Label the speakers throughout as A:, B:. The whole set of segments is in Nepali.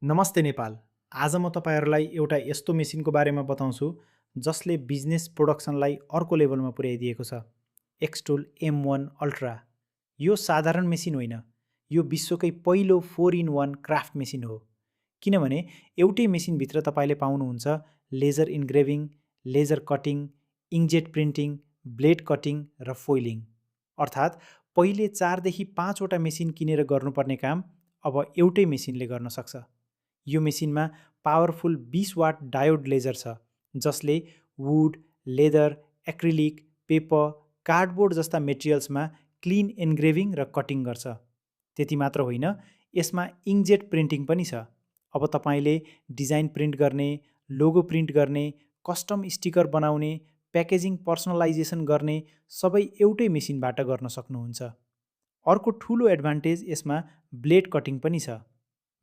A: नमस्ते नेपाल। आज म तपाईँहरूलाई एउटा यस्तो मेसिनको बारेमा बताउँछु जसले बिजनेस प्रोडक्सनलाई अर्को लेभलमा पुर्याइदिएको छ। एक्सटुल M1 अल्ट्रा। यो साधारण मेसिन होइन, यो विश्वकै पहिलो 4-in-1 क्राफ्ट मेसिन हो। किनभने एउटै मेसिनभित्र तपाईँले पाउनुहुन्छ laser engraving, laser cutting, inkjet printing, blade cutting र फोइलिङ। अर्थात् पहिले 4 देखि 5वटा मेसिन किनेर गर्नुपर्ने काम अब एउटै मेसिनले गर्न सक्छ। यो मेसिनमा पावरफुल 20 वाट डायोड लेजर छ जसले would, leather, acrylic, paper, cardboard जस्ता मेटेरियल्समा क्लिन एन्ग्रेभिङ र कटिङ गर्छ। त्यति मात्र होइन, यसमा इङ्कजेट प्रिन्टिङ पनि छ। अब तपाईँले डिजाइन प्रिन्ट गर्ने, लोगो प्रिन्ट गर्ने, कस्टम स्टिकर बनाउने, प्याकेजिङ पर्सनलाइजेसन गर्ने सबै एउटै मेसिनबाट गर्न सक्नुहुन्छ। अर्को ठुलो एडभान्टेज यसमा ब्लेड कटिङ पनि छ।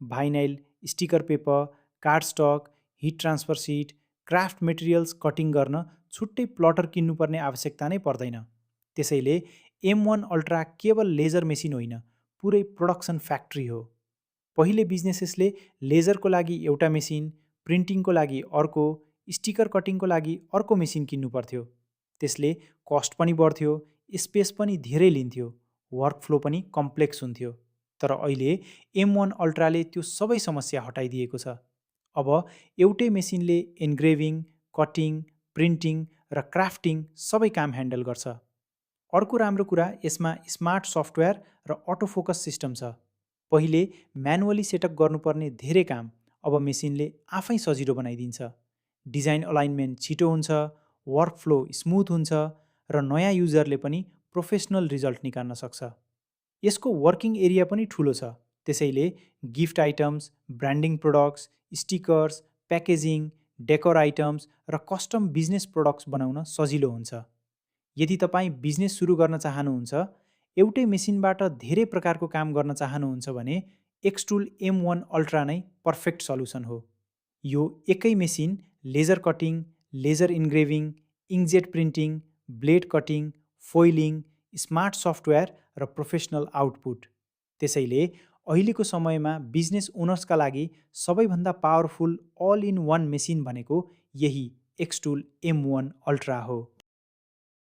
A: Vinyl, sticker paper, cardstock, heat transfer sheet, craft materials cutting गर्न छुट्टै प्लटर किन्नुपर्ने आवश्यकता नै पर्दैन। त्यसैले M1 अल्ट्रा केवल लेजर मेसिन होइन, पुरै प्रोडक्सन फ्याक्ट्री हो। पहिले बिजनेसेसले लेजरको लागि एउटा मेसिन, प्रिन्टिङको लागि अर्को, स्टिकर कटिङको लागि अर्को मेसिन किन्नु पर्थ्यो। त्यसले कस्ट पनि बढ्थ्यो, स्पेस पनि धेरै लिन्थ्यो, वर्कफ्लो पनि कम्प्लेक्स हुन्थ्यो। तर अहिले M1 अल्ट्राले त्यो सबै समस्या हटाइदिएको छ। अब एउटै मेसिनले एन्ग्रेभिङ, कटिङ, प्रिन्टिङ र क्राफ्टिङ सबै काम ह्यान्डल गर्छ। अर्को राम्रो कुरा यसमा स्मार्ट सफ्टवेयर र अटोफोकस सिस्टम छ। पहिले म्यानुअली सेटअप गर्नुपर्ने धेरै काम अब मेसिनले आफै सजिलो बनाइदिन्छ। डिजाइन अलाइनमेन्ट छिटो हुन्छ, वर्कफ्लो स्मुथ हुन्छ र नयाँ युजरले पनि प्रोफेसनल रिजल्ट निकाल्न सक्छ। यसको वर्किङ एरिया पनि ठुलो छ। त्यसैले gift items, branding products, stickers, packaging, decor items र कस्टम बिजनेस प्रोडक्ट्स बनाउन सजिलो हुन्छ। यदि तपाईँ बिजनेस सुरु गर्न चाहनुहुन्छ, एउटै मेसिनबाट धेरै प्रकारको काम गर्न चाहनुहुन्छ भने एक्सटुल M1 अल्ट्रा नै पर्फेक्ट सल्युसन हो। यो एकै machine laser cutting, laser engraving, inkjet printing, blade cutting, foiling, smart software र प्रोफेसनल आउटपुट। त्यसैले अहिलेको समयमा बिजनेस ओनर्सका लागि सबैभन्दा powerful all in one machine भनेको यही एक्सटुल M1 अल्ट्रा हो।